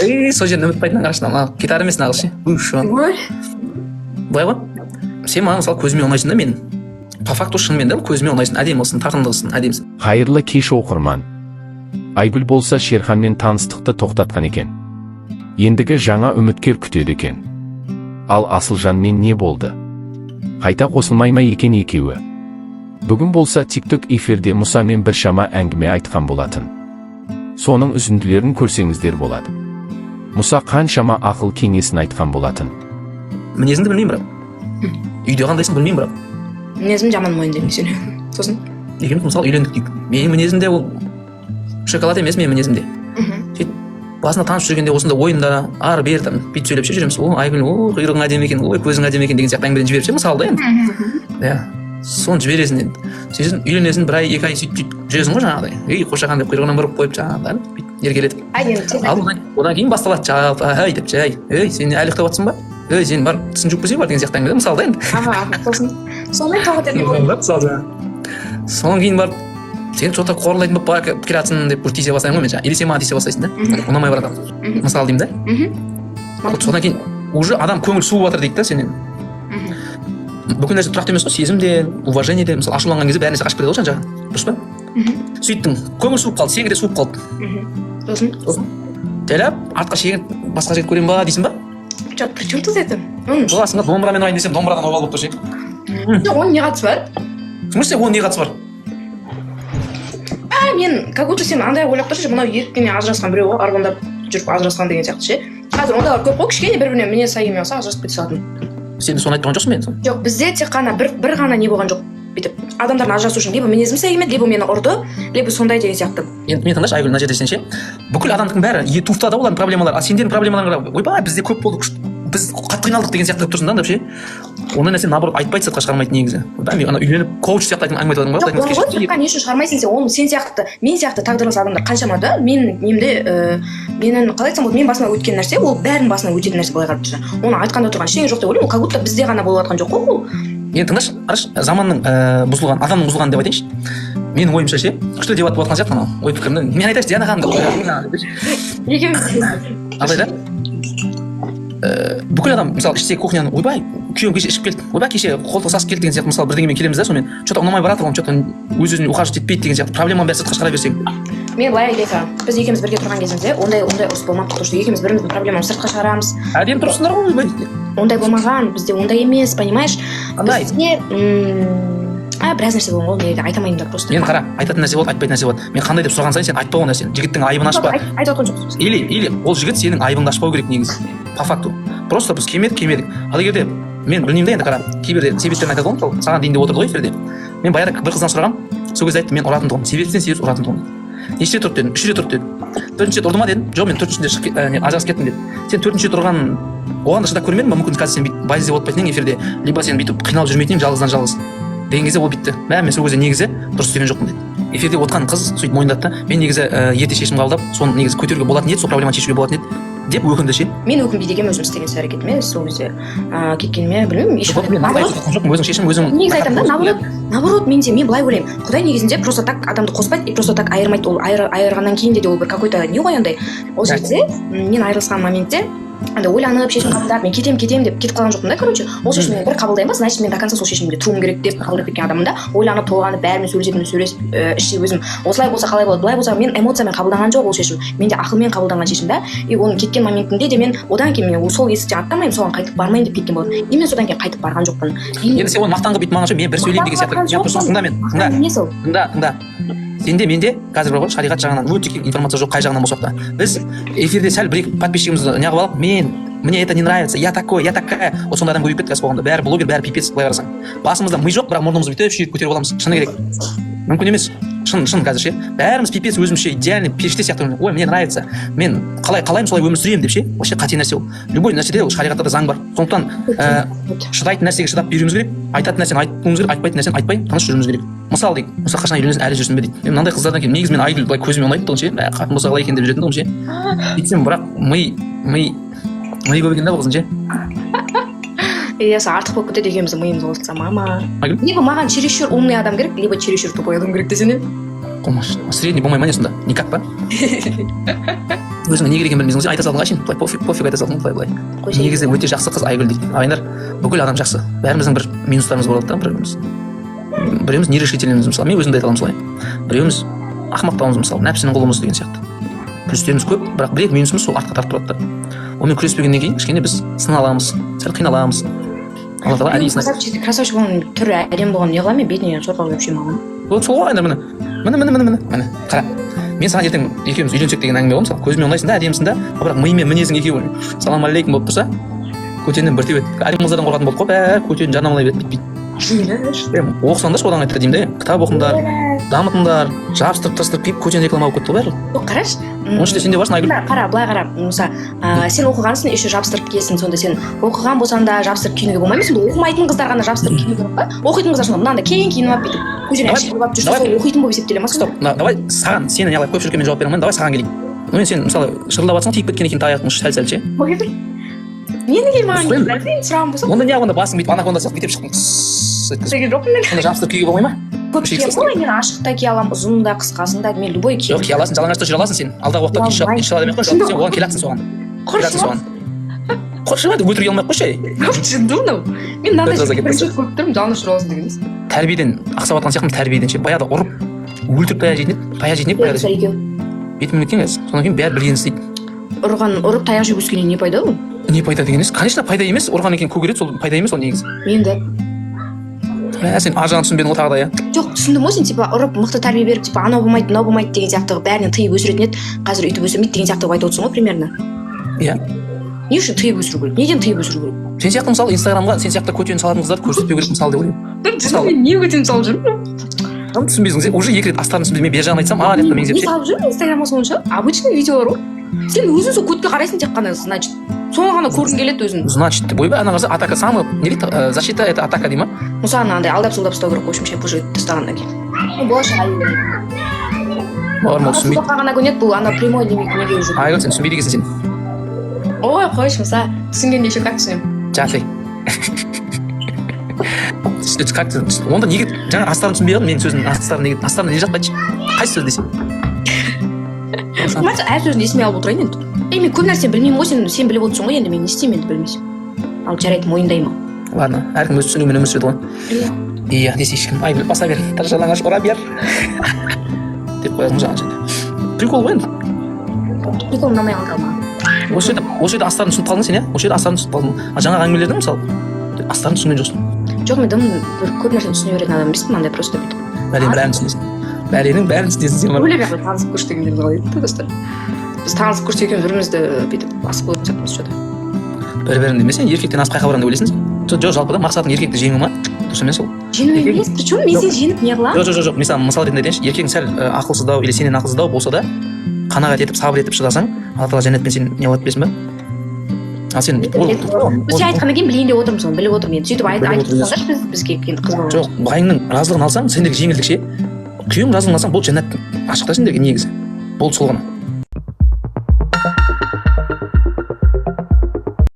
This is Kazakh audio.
Ей, сол жерін ұмытпайтын, қарашы, мына гитара емес, мына ше. Ой. Былай ғой, сен маған, мысалы, көзіме ұнайсың да менің, по факту, шынымен де көзіме ұнайсың, әдемісің, тартымдысың, әдемісің. Қайырлы кеш, оқырман! Айгүл болса, Шерханмен таныстықты тоқтатқан екен. Ендігі жаңа үміткер күтеді екен. Ал Асылжанмен не болды? Қайта қосылмай ма екен екеуі? Бүгін болса, ТикТок эфирде Мұсамен біршама әңгіме айтқан болатын. Соның үзінділерін көрсеңіздер болады. Мұса қаншама ақыл кеңесін айтқан болатын. Мінезіңді білмеймін, бірақ үйде қандайсың, білмеймін, бірақ Мінезім жаман, мойындаймын сені. Сосын? Екеуміз, мысалы, үйлендік дейік. Менің мінезімде ол шоколад емес, менің мінезімде. Сөйтіп, басында танысып жүргенде, осында ойында ары бері там бүйтіп сөйлеп ше жүреміз: «О, Айгүл, о, құйрығың әдемі екен, ой, көзің әдемі екен» деген сияқты әңгімеден жіберіп ше, мысалы да енді. Иә, соны жібересің енді. Сосын үйленесің, бір ай, 2 ай сөйтіп сөйтіп жүресің ғой жаңағыдай, ей, қошақан деп, құйрығынан бұрып қойып, жаңағыдай бүйтіп еркелетіп. Ай, енді тез. Ал одан кейін басталады жалпы: «Әй», – деп, жай, «Ей, сен әлі ұйықтап жатрсың ба? Ей, сен бар, тісін жуып келсей, бар» деген сияқты әңгіме, мысалы да енді. Аха, сосын сонымен тоқтат еді. Мысалы, жаңағы содан кейін барып: «Сен че-то қорлайтын болып бара келе жатрсың», – деп уже тиісе бастаймын ғой мен жаңағы. Или сен маған тиісе бастайсың да, ұнамай барады, мысалы деймін да. Вот содан кейін уже адам көңіл суып жатыр дейді да сенен. Бүкіл нәрсе тұрақты емес қой, сезім де, уважение де. Мысалы, ашуланған кезде бәрі нәрсе қашып кетеді ғой жан жағың, дұрыс па? Сөйттің, көңіл суып қалды, сенікі де суып қалды. Сосын? Сосын жайлап артқа шегініп, басқа жігіт көремін ба дейсің ба? Жоқ, при чем тут это? Боласың ба, домбырамен ұрайын десем, домбырадан обал болып тұр ше. Жоқ, оның не қатысы бар? В смысле, оның не қатысы бар? А мен как будто сен андай ойлап тұрсың, мынау еріккеннен ажырасқан біреу ғой, армандап жүріп ажырасқан деген сияқты ше. Қазір ондайлар көп қой, кішкене бір біріне мінез сай келмей қалса, ажырасып кете салатын. Сен де соны айтып тұрған жоқсың ба енді? Жоқ, бізде тек қана бір ғана не болған жоқ. Бүйтіп адамдардың ажырасу үшін либо мінезім сай келмеді, либо мені ұрды, либо сондай деген сияқты. Енді мен, тыңдашы, Айгүл, мына жерде сен ше, бүкіл адамдықтың бәрі туфта да олардың проблемалары, ал сендердің проблемаларың қара: «Ойбай, бізде көп болды, күшті, біз қатты қиналдық» деген сияқты қылып тұрсың да андап ше. Ондай нәрсе, наоборот, айтпайды, сыртқа шығармайды негізі. Ойбай, мен ана үйленіп, коуч сияқты әңгіме айтып жатырмын Жоқ, ғой. оны ғой сыртқа не үшін шығармайсың сен оны? Сен сияқты, мен сияқты тағдырлас адамдар қаншама да. Мен немде, менің, қалай айтсам болады, мен басыма өткен нәрсе ол бәрінің басынан өтетін нәрсе. Былай қарап тұрсаң, оны айтқанда тұрған ештеңе жоқ деп ойлаймын. Ол как будто бізде ғана болып жатқан жоқ қой ол. Енді тыңдашы, қарашы, заманның бұзылған, адамның бұзылғаны деп айтайыншы. Менің ойымша ше, күшті дебат болып жатқан сияқты анау, ой пікірімді мен айтайыншы, Диана ханым деп қояды. Екеуміз. Андай да, бүкіл адам, мысалы, ішсе кухняны: «Ойбай, күйеуім кеше ішіп келді, ойбай, кеше қолтық сасып келді» деген сияқты, мысалы, бірдеңемен келеміз да. Сонымен че-то ұнамай баратыр, оның че-то өз өзіне ухаживать етпейді деген сияқты проблеманың бәрін сыртқа шығара берсең. Мен былай айтайын саған: біз екеуміз бірге тұрған кезімізде ондай ұрыс болмапты, потому что екеуміз біріміздің проблемамызды сыртқа шығарамыз. Әдемі тұрсыңдар ғой, ойбай. Ондай болмаған бізде, ондай емес, понимаешь? Қандай? Бізде біраз нәрсе болған ғой, мен айта алмаймын да просто. Мен, қара, айтатын нәрсе болады, айтпайтын нәрсе болады. Мен қандай деп сұраған сайын, сен айтпа ол нәрсені, жігіттің айыбын ашпа. Айтып жатқан жоқсың. Или ол жігіт сенің айыбыңды ашпау керек негізі. По факту просто біз келмедік, келмедік. Ал егер де, мен білмеймін да енді, қара, кейбір себептерін айтады ғой. Мысалы, саған дейін деп отырды ғой эфирде. Мен баяғыда бір қыздан сұрағанмын, сол кезде айтты: «Мен ұратын тұғым, себепсізден себепсіз ұратын тұғым», – дейді. «Неше рет ұрды?» – дедім. «Үш рет ұрды», – деді. «Төртінші рет ұрды ма?» – дедім. «Жоқ, мен төртіншінде шығып не, ажырасып кеттім», – деді. Сен төртінші рет ұрған, оған да шыдап көрмедің ба? Мүмкін, қазір сен бүйтіп бай іздеп отпайтын едің эфирде, либо сен бүйтіп қиналып жүрмейтін едің жалғыздан жалғыз деген кезде, ол бүйтті: «Мә, мен сол кезде негізі дұрыс істеген жоқпын», – деді. Эфирде отқан қыз сөйтіп мойындады да: «Мен негізі ерте шешім қабылдап, соны негізі көтеруге болатын еді, сол проблеманы шешуге болатын еді», – деп өкінді ше. Мен өкінбейді екенмін өзім істеген іс әрекетіме, сол кезде кеткеніме, білмеймін. Жоқ, мен Наоборот. айтып жатқан жоқпын, өзің шешім, өзің. Негізі айтамын да, наоборот, менде, мен былай ойлаймын: Құдай негізінде просто так адамды қоспайды и просто так айырмайды. Ол айырғаннан кейін де ол бір какой-то не ғой андай. Ол жерде мен айырылысқан моментте андай ойланып, шешім қабылдап, мен кетемін, кетемін деп кетіп қалған жоқпын да. Короче, ол шешімді мен бір қабылдаймын ба, значит, мен до конца сол шешімде тұруым керек деп қабылдап кеткен адаммын да. Ойланып толғанып, бәрімен сөйлесетінімді сөйлесіп, іште өзім осылай болса қалай болады, былай болса, мен эмоциямен қабылдаған жоқ ол шешім, менде ақылмен қабылданған шешім да. И оның кеткен моментінде де мен одан кейін мен сол есіктен аттамаймын, соған қайтып бармаймын деп кеткен болатынмын. И мен содан кейін қайтып барған жоқпын. Енді сен оны мақтан қылып бүйтіп маған ше, мен бір сөйлеймін деген сияқты. Мен просто, тыңда, мен, тыңда. Емес ол. Тыңда, тыңда, сенде, менде қазір бар ғой, шариғат жағынан өте кең информация жоқ, қай жағынан болсақ та. Біз эфирде сәл бір екі подписчигімізді неғып алып, мен, мне это не нравится, я такой, я такая, вот сондай адам көбейіп кетті қазір қоғамда. Бәрі блогер, бәрі пипец. Былай қарасаң, басымызда ми жоқ, бірақ мұрнымызды бүйтіп шүйіріп көтеріп аламыз. Шыны керек, мүмкін емес, шын, шын. Қазір ше, бәріміз пипец, өзімізше идеальный періште сияқты: «Ой, мне нравится, мен қалай қалаймын, солай өмір сүремін» деп ше. Вообще қате нәрсе ол. Любой нәрседе ол шариғатта да заң бар. Сондықтан шыдайтын нәрсеге шыдап беруіміз керек, айтатын нәрсені айтуымыз керек, айтпайтын нәрсені айтпай тыныш жүруіміз керек. Мысалы дейік, «Мұса, қашан үйленесің, әлі жүрсің бе?» – дейді. Мен мынандай қыздардан кейін, негізі, мен Айгүл былай көзіме ұнайтын тұғын ше, мә, қатын болса қалай екен деп жүретін тұғын ше. Сөйтсем, бірақ ми ми ми көп екен да бұл қыздың ше. Иә, сол артық болып кетеді екеуміздің миымыз қосылса, мама. Айгүл? Либо маған чересчур умный адам керек, либо чересчур тупой адам керек десең, иә. Қомаш, средний болмай ма, не сонда, никак па? Өзіңе не керек екенін білмейсің ғой сен, айта салдың ғой әшейін былай, пофиг, пофиг, айта салдың ғой былай, былай. Қойсай. Негізі өте жақсы қыз Айгүл дейді. Ағайындар, бүкіл адам жақсы, бәріміздің бір минустарымыз болады да. Біреуміз нерешительныймыз, мысалы, мен өзімді айта аламын солай. Біреуміз ақымақтауымыз, мысалы, нәпсінің құлымыз деген сияқты. Плюстеріміз көп, бірақ бір екі минусымыз сол артқа тартып тұрады да. Онымен күреспегеннен кейін кішкене біз сыналамыз, сәл қиналамыз. Алла тағала әдейі сынайды. Красавчик, красавчик болған, түрі әдемі болған не қыламын мен, бетіне сорпа құйып ішемін маған. Вот сол ғой, ағайындар, міне, міне, міне, міне, міне, міне, қара. Мен саған ертең екеуміз үйленсек деген әңгіме ғой. Мысалы, көзіме ұнайсың да, әдемісің да, а бірақ миың мен мінезің екеуі салам алейкум болып тұрса, көтеннен бір тебеді. Әдемі қыздардан қорқатын болдық қой, бәрі көтенін жарнамалай береді бүйтіп, бүйтіп. Е, оқысаңдаршы одан қайта деймін да, кітап оқыңдар, дамытыңдар. Жабыстырып, тырыстырып киіп, көтен реклама болып кетті ғой барлығы. Жоқ, қарашы. Оның ішінде сен де барсың, Айгүл. Қара, қара, былай қара. Мысалы, сен оқығансың, еще жабыстырып киесің. Сонда сен оқыған болсаң да, жабыстырып киінуге болмай ма? Сонда оқымайтын қыздар ғана жабыстырып киіну керек па? Оқитын қыздар сонда мынандай кең киініп алып, бүйтіп көздерін Давай, әшейін алып жүрсе, давай. сол оқитын болып есептеле ма сонда? Стоп, мына, давай саған, сені неғылайық, көпшілікке мен жауап бере алмаймын, давай саған келейін. Ну енді сен, мысалы, шырылдап жатсаң, тиіп кеткен екен таяқтың ұшы сәл сәл ше. Не, неге маған Енді. келді? Сұрағым болса. Онда неғып, онда басың бүйтіп анаконда сияқты бүйтіп шықтың, тссс еткізіп? Деген жоқпын мен. Онда жабыстырып киюге болмай ма? Көп киемін ғой мен, ашық та кие аламын, ұзын да, қысқасын да, мен любой киемін. Жоқ, кие аласың, жалаңаш та жүре аласың сен алдағы уақытта. Алмаймын. Иншалла демей ақ қойшы, сен оған келатсың, соған келатсың, соған. Қойшы, өтірік алмай ақ қойшы, ей. Жынды мынау. Мен мынандай Жаза кетті. бірінші рет көріп тұрмын, жалаңаш жүре аласың деген. Тәрбиеден ақсап жатқан сияқтымын, тәрбиеден ше. Баяғыда ұрып өлтіріп таяқ жейтін еді, таяқ жейтін еді баяғыда. Екеу. Бетімен кеткен қазір, содан кейін бәрі білгенін істейді. Ұрған, ұрып, таяқ жеп өскеннен не пайда ол? Не пайда деген емес, конечно, пайда емес. Ұрғаннан кейін көгереді, сол пайда емес ол негізі. Енді. Мә, сен ар жағын түсінбедің ғой тағы да, иә? Жоқ, түсіндім ғой. Сен типа ұрып, мықты тәрбие беріп, типа анау болмайды, мынау болмайды деген сияқты қылып, бәрінен тыйып өсіретін еді, қазір өйтіп өсірмейді деген сияқты қылып айтып отырсың ғой примерно. Иә. Не үшін тыйып өсіру керек, неден тыйып өсіру керек? Сен сияқты, мысалы, инстаграмға сен сияқты көтен салатын қыздарды көрсетпеу керек, мысалы, деп ойлаймын. Мысалы. Мен не көтен салып жүрмін? Там түсінбейсің сен уже екі рет, астарын түсінбей. Мен бер жағын айтсам, а деп меңзеп Не ше. салып жүрмін инстаграмға сонша? Обычный видеолар ғой. Сен өзің сол көтке қарайсың тек қана, значит, соны ғана көргің келеді өзің. Значит деп, ойбай, ана қараса, атака самый не дейді, защита это атака дей ма? Мұсаны андай алдап солдап ұстау керек, в общем ше, бұл жігітті ұстағаннан кейін. Ну, болашақ әйел. Бауырым, ол түсінбейді. Алдап ғана көнеді бұл, ана прямой неге, неге уже. Айгүл, сен түсінбейді екенсің сен. Ой, қойшы, Мұса, түсінгенде еще как түсінемін. Жатай. Как ты онда неге жаңа астарын түсінбей қалдың? Менің сөзімнің астарын неге, астарында не жатты, айтшы, қайсы сөз десең? Әр сөзін есіме алып отырайын енді. Ей, мен көп нәрсені білмеймін ғой, сен біліп отырсың ғой енді, мен не істеймін енді білмесем? Ал жарайды, мойындаймын. Ладно, әркім өз түсінігімен өмір сүреді ғой. Иә. Иә десе, ешкім. Айгүл, баса бер, тыр жалаңаш ұра бер деп қоясың жаңа жерде. Прикол ғой енді. Прикол ұнамай қалды маған. Осы жерде астарын түсініп қалдың сен, иә? Осы жерде астарын түсініп қалдың. А жаңағы әңгімелердің, мысалы, астарын түсінген жоқсың. Жоқ, мен дым бір көп нәрсені түсіне беретін адам емеспін андай, просто бүйтіп. Бәленің бәрін түсінесің, бәленің бәрін түсінесің сен бар. Ойлап жатыр, танысып көрші дегендерді қалай еді, достар? Біз танысып көрсе, екеуміз бір бірімізді бүйтіп асып қоятын сияқтымыз че то. Бір біріңді емес, сен еркектен асып қай барамын деп ойлайсың сен? Жоқ, жалпы да мақсатың еркекті жеңу ма? Дұрыс емес ол. Жеңу емес, причем мен сені жеңіп не қыламын? Жоқ, жоқ, жоқ, мен саған мысал ретінде айтайыншы. Еркегің сәл ақылсыздау или сенен ақылсыздау болса да, қанағат етіп, сабыр етіп шыдасаң, Алла тағала жәннатпен сені не қылады, білесің ба? Ал сен Сен айтқаннан кейін білейін деп отырмын, соны біліп отырмын енді, сөйтіп Біліп айтып отырсың. тұрсаңдаршы, біз бізге енді қыз бала. Жоқ, байыңның разылығын алсаң, сендерге жеңілдік ше. Күйеуің разылығын алсаң, бұл жәннат ашық та сендерге негізі. Болды, сол ғана.